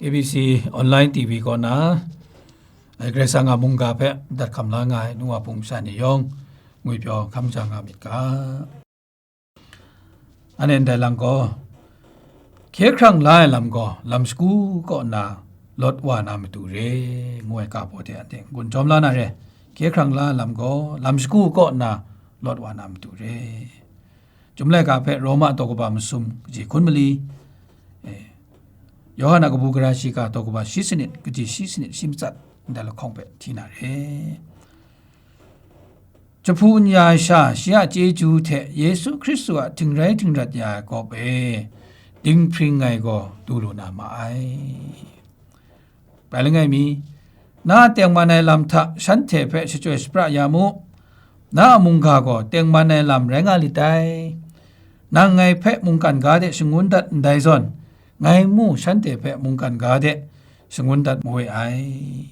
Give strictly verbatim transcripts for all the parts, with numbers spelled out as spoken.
A B C online T V kaw na, eh, Karai Kasang a mungga hpe dat hkam la nga ai nu wa hpung masha ni yawng, ngwi pyaw hkam ja nga myit ga. Anhte ndai lang gaw, hkye hkrang la ai lam gaw, lam shagu kaw na lawt wa na matu re, ngu ai ga baw hte anhte n-gun jawm la na re. Hkye hkrang la ai lam gaw, lam shagu kaw na lawt wa na matu re. Chyum laika hpe Roma daw kaba masum kaji hkun mali, eh, Yawhan a kabu gara shiga daw kaba shi sanit, kaji shi sanit shi matsat, ndai lahkawng hpe hti na re. Jahpu n ya ai sha, shi a chyeju hte Yesu Hkristu a htingrai htingrat ya ai gawp e, dinghpring ai gaw du lu na ma ai. Bai langai mi, na a tengman ai lam hta shanhte hpe shachyoi shapra ya mu. Na a mungga gaw tengman ai lam rai nga lit dai. Nang ngai hpe mungkan ga de shangun dat ndai zawn, ngai mu shanhte hpe mungkan ga de shangun dat mawe ai.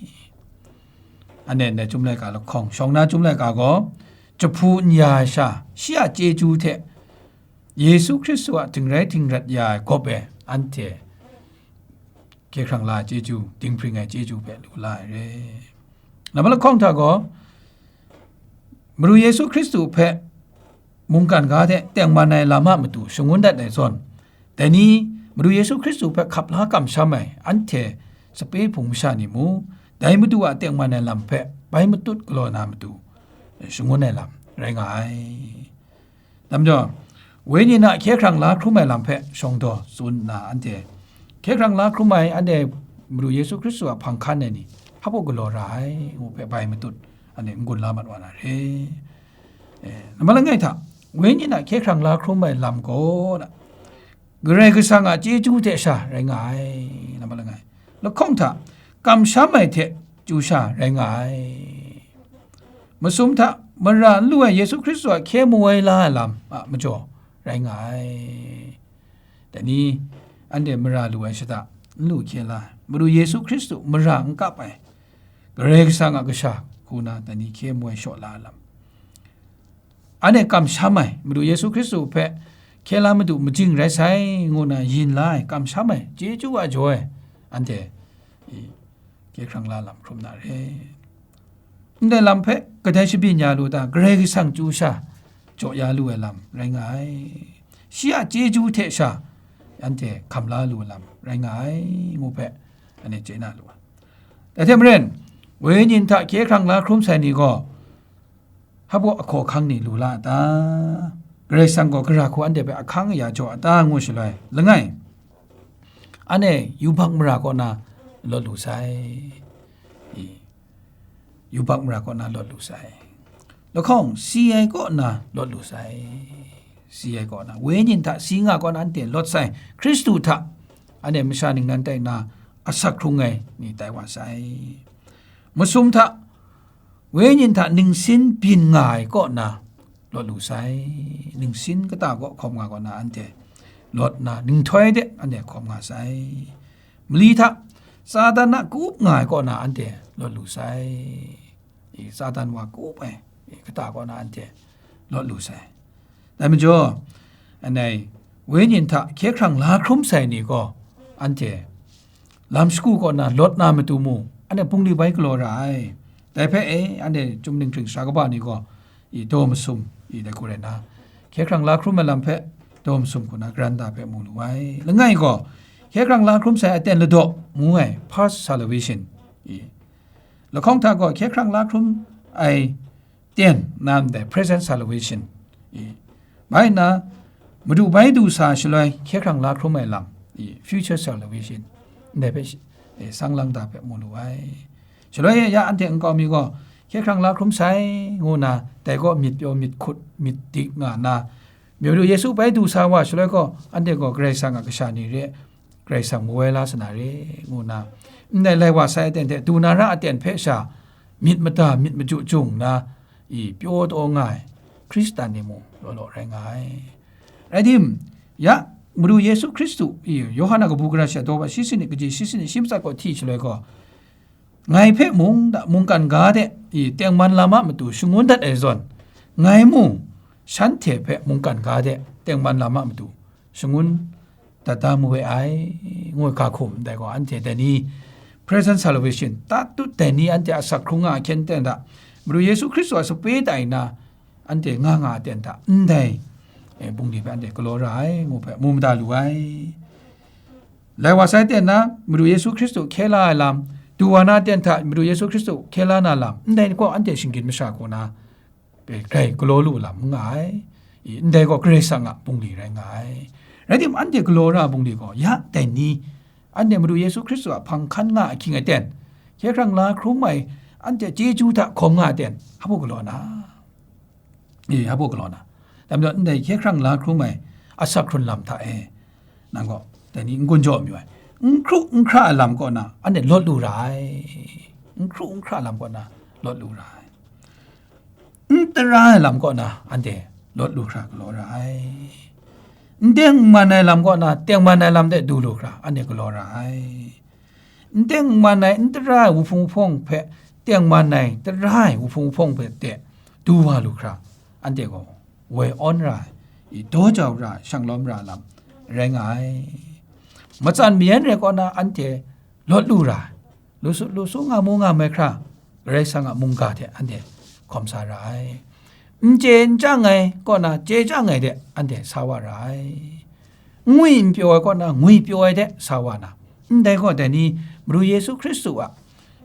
Anhte ndai Chyum laika lahkawng, shawng na Chyum laika gaw, jahpu n ya ai sha, shi a chyeju hte Yesu Hkristu a htingrai htingrat ya ai gawp e, anhte hkye hkrang la ai chyeju, dinghpring ai chyeju hpe lu la ai re. Nambat lahkawng hta gaw, Madu Yesu Hkristu hpe mungkan ga hte tengman ai lam a matu shangun dat ai zawn, dai ni Madu Yesu Hkristu hpe hkap la kamsham ai anhte sape hpung masha ni mu, dai Madu a tengman ai lam hpe bai matut galaw na matu shangun ai lam rai nga ai. Dai majaw, Wenyi a hkye hkrang la hkrum ai lam hpe shawng daw tsun nna, anhte hkye hkrang la hkrum ai, anhte Madu Yesu Hkristu a hpang hkan ai ni hpa galaw ra ai, ngu hpe bai matut, anhte n-gun la mat wa na re. Eh, nambat langai hta, Wenyi a hkye hkrang la hkrum ai lam gaw, Karai Kasang a chyeju hte sha rai nga ai, nambat langai. Lahkawng hta, kamsham ai hte chyu sha rai nga ai. Masum hta, mara n lu ai Yesu Hkristu a hkye mu ai la ai lam a majaw rai nga ai. Dai ni, anhte mara lu ai shada, n lu hkye la ai. Madu Yesu Hkristu mara n kap ai, Karai Kasang a kasha hku na dai ni hkye mu ai shaw la ai lam. Anhte kamsham ai, Madu Yesu Hkristu hpe hkye la madu majing rai sai, ngu na yin la ai, kamsham ai, chyeju a jaw ai, anhte, i, hkye hkrang la lam hkrum na re. Ndai lam hpe kadai shabyin ya lu ta, Karai Kasang chyu sha jaw ya lu ai lam rai nga ai. Shi a chyeju hte sha, anhte hkam la lu ai lam rai nga ai, ngu hpe, anhte chye na lu ai. Dai hte maren, Wenyi hta hkye hkrang la hkrum sai ni gaw, hpa baw ahkaw ahkang ni lu la a ta? Karai Kasang gaw gara hku anhte hpe ahkang aya jaw a ta, ngu shaloi, langai, anhte yubak mara kaw na lawt lu sai. I, yubak mara kaw na lawt lu sai. Lahkawng, si ai kaw na lawt lu sai. Si ai kaw na, Wenyi hta si nga kaw na anhte lawt sai. Hkristu hta anhte masha ningnan tai nna asak hkrung ai ni tai wa sai. Masum hta, Wenyi hta ningsin byin nga ai kaw na lawt lu sai. Ningsin kata kaw hkawm nga kaw na anhte lawt na, ninghtoi de anhte hkawm nga sai. Mali hta Satan a ka-up nga ai kaw na anhte lawt lu sai. I, Satan wa ka-up ai, i, kata kaw na anhte lawt lu sai. Dai majaw, anhte Wenyi hta hkye hkrang la hkrum sai ni gaw, anhte lam shagu kaw na lawt na matu mu, anhte bungli bai galaw ra ai. Dai hpe e, anhte Chyum dinghpring sara kaba ni gaw, i, daw masum, i, dai hku rai nna, hkye hkrang la hkrum ai lam hpe daw masum hku na, granta hpe mu lu ai. Langai gaw, hkye hkrang la hkrum sai aten ladaw ngu ai, past salvation, i, lahkawng hta gaw, hkye hkrang la hkrum ai ten na ndai, present salvation, i, bai nna, madu bai du sa shaloi hkye hkrang la hkrum ai lam, i, future salvation, ndai hpe shi-, e, sang lang da hpe mu lu ai. Shaloi ya anhte nkau mi gaw, hkye hkrang la hkrum sai, ngu na, dai gaw myit pyaw, myit hkut, myit dik nga na, Madu Yesu bai du sa wa shaloi gaw, anhte gaw Karai Kasang a kasha ni re, Karai Kasang mu ai la sa na re, ngu na, ndai lai wa sai aten hte, du na ra aten hpe sha, myit mada, myit maju jung nna, i, pyaw taw nga ai Hkristan ni mung law law rai nga ai. Rai tim, ya, Madu Yesu Hkristu, i, Yawhan a kabu gara shi daw ba shi sanit kaji shi sanit shi matsat kaw hti shaloi gaw, ngai hpe mung da, mungkan ga de, i, tengman lam a matu shangun dat ai zawn, ngai mung shanhte hpe mungkan ga de, tengman lam a matu shangun dat da mawe ai. ngu ga hkum ndai gaw, anhte dai ni present salvation, tatut dai ni anhte asak hkrung nga ahkyen ten hta, Madu Yesu Hkristu a sape tai nna, anhte nga nga ten hta, ndai, e, bungli hpe anhte galaw ra ai, ngu hpe mu mada lu ai. Lai wa sai ten na, Madu Yesu Hkristu hkye la ai lam, du wa na ten hta, Madu Yesu Hkristu hkye la na lam, ndai gaw anhte shinggyim masha kaw na, grai galaw lu lam n nga ai. I, ndai gaw Karai Kasang a bungli rai nga ai. Rai timung, anhte galaw ra ai bungli gaw, ya dai ni, anhte Madu Yesu Hkristu a hpang hkan nga ahkying aten, hkye hkrang la hkrum ai, anhte chyeju hta hkawm nga aten, hpa galaw na? E, hpa galaw na? Dai majaw, ndai hkye hkrang la hkrum ai asak hkrun lam hta e, nang gaw dai ni n gun jaw mayu ai. N hkru n hkra ai lam kaw na, anhte lawt lu ra ai. N hkru n hkra ai lam kaw na, lawt lu ra ai. N tara ai lam kaw na, anhte lawt lu hkra galaw ra ai. N teng n man ai lam kaw na, tengman ai lam de du lu hkra, anhte galaw ra ai. N teng n man ai, n tara ai wuhpung wuhpawng hpe, tengman ai, tara ai wuhpung wuhpawng hpe de du wa lu hkra, anhte gaw woi awn ra ai, i daw jau ra ai, shanglawm ra ai lam rai nga ai. Matsan mayan rai kaw na, anhte lawt lu ra ai, lu su, lu su nga mu nga mai hkra, Karai Kasang a mungga hte anhte hkawm sa ra ai. N chye n chyang ai kaw na, chye chyang ai de anhte sa wa ra ai. N ngwi n pyaw ai kaw na, ngwi pyaw ai de sa wa na, ndai gaw dai ni Madu Yesu Hkristu a,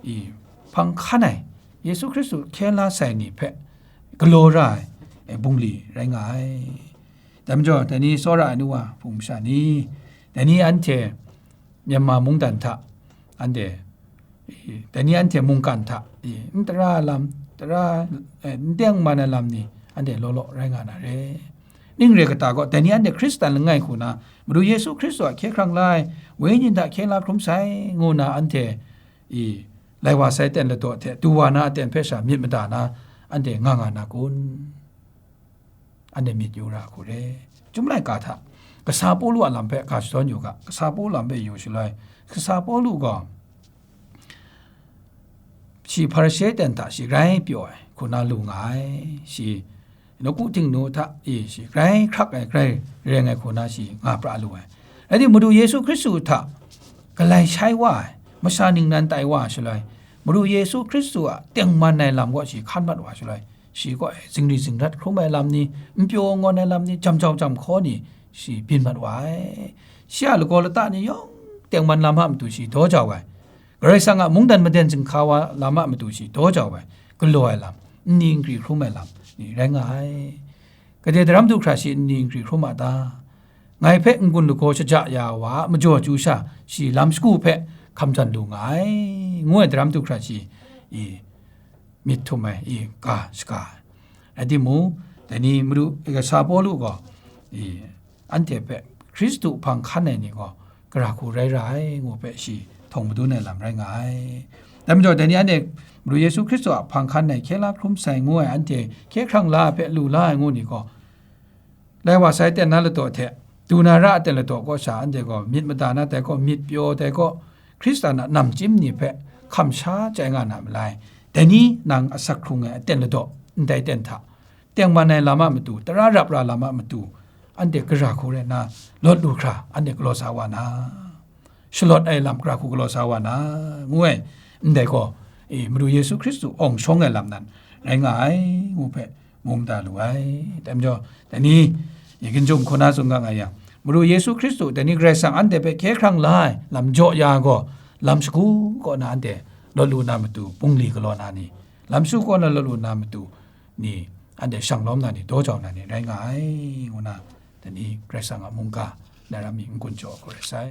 i, hpang hkan ai, Yesu Hkristu hkyen la sai ni hpe galaw ra ai, e, bungli rai nga ai. Dai majaw, dai ni tsawra ai nu wa hpung masha ni, dai ni anhte Myanmar mungdan hta, anhte, i, dai ni anhte mungkan hta, i, n tara lam, tara, e, n teng man ai lam ni, anhte law law rai nga na re. Ning re kata gaw, dai ni anhte Hkristan langai hku na, Madu Yesu Hkristu a hkye hkrang la ai, Wenyi hta hkye la hkrum sai, ngu na anhte, i, lai wa sai ten ladaw hte, du wa na aten hpe sha myit mada na, anhte nga nga na kun? Anhte myit yu ra hku re. Chyum laika hta, kasa Pawlu a lam hpe ga shadawn yu ga, kasa Pawlu lam hpe yu shaloi, kasa Pawlu gaw, shi Hparishe ten hta shi grai pyaw ai hku na lu nga ai, shi nawku htingnu hta e shi grai hkrak ai, grai reng ai hku na shi nga pra lu ai. Rai timung, Madu Yesu Hkristu hta galai shai wa ai, masha ningnan tai wa ai shaloi, Madu Yesu Hkristu a tengman ai lam gaw shi hkan mat wa ai shaloi, shi gaw zingri zingrat hkrum ai lam ni, n pyaw ngawn ai lam ni, jam jau jam hkaw ni, shi byin mat wa ai. Shi a lagaw lata ni yawng tengman lam a matu shi daw jau ai. Karai Kasang a mungdan maden zinghka wa lam a matu shi daw jau ai, galaw ai lam, nni nkri hkrum ai lam ni rai nga ai. Gade daram du hkra shi nni nkri hkrum a ta? Ngai hpe n-gun lagaw shaja ya ai wa a majaw chyu sha, shi lam shagu hpe hkam jan lu nga ai, ngu ai daram du hkra shi, i, myit htum ai, i, ga shaga ai. Rai timung, dai ni Madu, kasa Pawlu gaw, i, anhte hpe Hkristu hpang hkan ai ni gaw, gara hku rai ra ai, ngu hpe shi htawng madun ai lam rai nga ai. Dai majaw, dai ni anhte Madu Yesu Hkristu a hpang hkan ai, hkye la hkrum sai ngu ai, anhte hkye hkrang la ai hpe lu la ai ngu ni gaw, lai wa sai ten na ladaw hte, du na ra ten ladaw kaw sha, anhte gaw myit mada na dai gaw, myit pyaw dai gaw, Hkristan a namchyim ni hpe hkam sha chyai nga na malai, dai ni nang asak hkrung ai aten ladaw ndai ten hta, tengman ai lam a matu, tara rap ra lam a matu, anhte gara hku rai nna lawt lu hkra, anhte galaw sa wa na, shalawt ai lam gara hku galaw sa wa na, ngu ai, ndai gaw, e, Madu Yesu Hkristu awng shawng ai lam nan rai nga ai, ngu hpe mu mada lu ai. Dai majaw, dai ni, i, ginjum hku na tsun ga nga yang, Madu Yesu Hkristu, dai ni Karai Kasang anhte hpe hkye hkrang la ai lam jaw ya gaw, lam shagu kaw na anhte lawt lu na matu, bungli galaw na ni, lam shagu kaw na lawt lu na matu ni, anhte shang lawm na ni, daw jau na ni rai nga ai, ngu na, dai ni Karai Kasang a mungga, na ram mi n-gun jaw hku rai sai.